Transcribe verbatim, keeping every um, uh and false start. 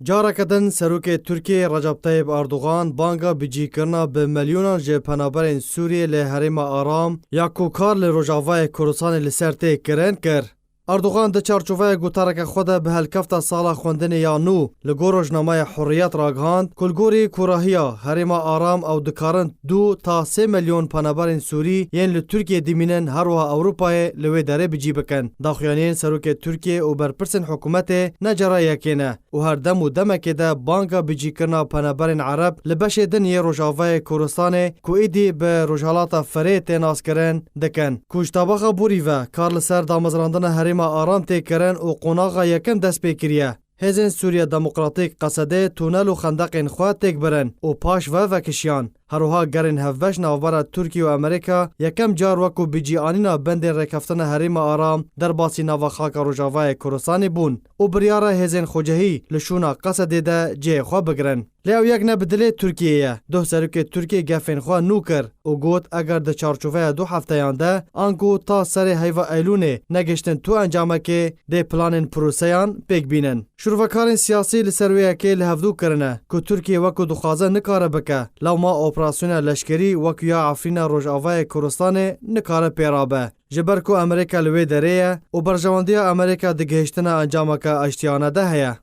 Careke din Serokê Tirkiyê Recep Tayyip Erdogan banga bicîkirina bi milyonan ji penaberên Sûriyê li Herêma Aram ya ku kar li Rojavayê Kurdistanê li ser tê kirin kir. Erdogan di çarçoveya gotareke xwe de bi helkefta sala xwendinê ya nû li gor rojnameya Hurriyet ragihand ku li gorî kûrahiya Herêma Aram ew dikarin du ta sê milyon penaberên Sûrî yên li Tirkiyê dimînin her wiha Ewropayê li wê derê bi cî bikin. Daxuyaniyên Serokê Tirkiyê û berpirsên hikûmetê ne cara yekê ne û her dem û demekê de banga bicîkirina penaberên Ereb li beşê din yê Rojavayê Kurdistanê ku êdî bi Rojhilata Firê tê naskirin dikin, ku ji tabaxa borî ve kar li ser damezrandina Herêma Aram tê kirin û qonaxa yekem dest pê kiriye. Hêzên Sûriya Demokratîk, Qesedê, tunel û xendeqên xwe têk birin û paş ve vekişiyan. Her wiha gerên hevbeş navbera Tirkiye û Amerîka yekem car wekû bicîanîna bendên rêkeftina Herêma Aram derbasî nava xaka Rojavayê Kurdistanê bûn û biryara hêzên xwecehî li şûna Qesedê de cihê xwe bigirin. Lê ew yek ne bi dilê Tirkiyê ye. Doh serokê Tirkiyê gefên xwe nû kir û got, eger di çarçoveya du hefteyan de, anku ta serê heyva Eylûnê negihiştin tu encamekê, dê planên proseyan pêk bînin. Şûrvekarên siyasî li ser wê yekê li hevdû kirine ku Tirkiye wekû dixwaze nikare bike, lewma operasyona leşkerî wekû ya Efrîna Rojavayê Kurdistanê nikare pê rabe. Ji ber ku Amerîka li wê derê ye û berjewendiya Amerîka di gihiştina encameke aştiyane de heye.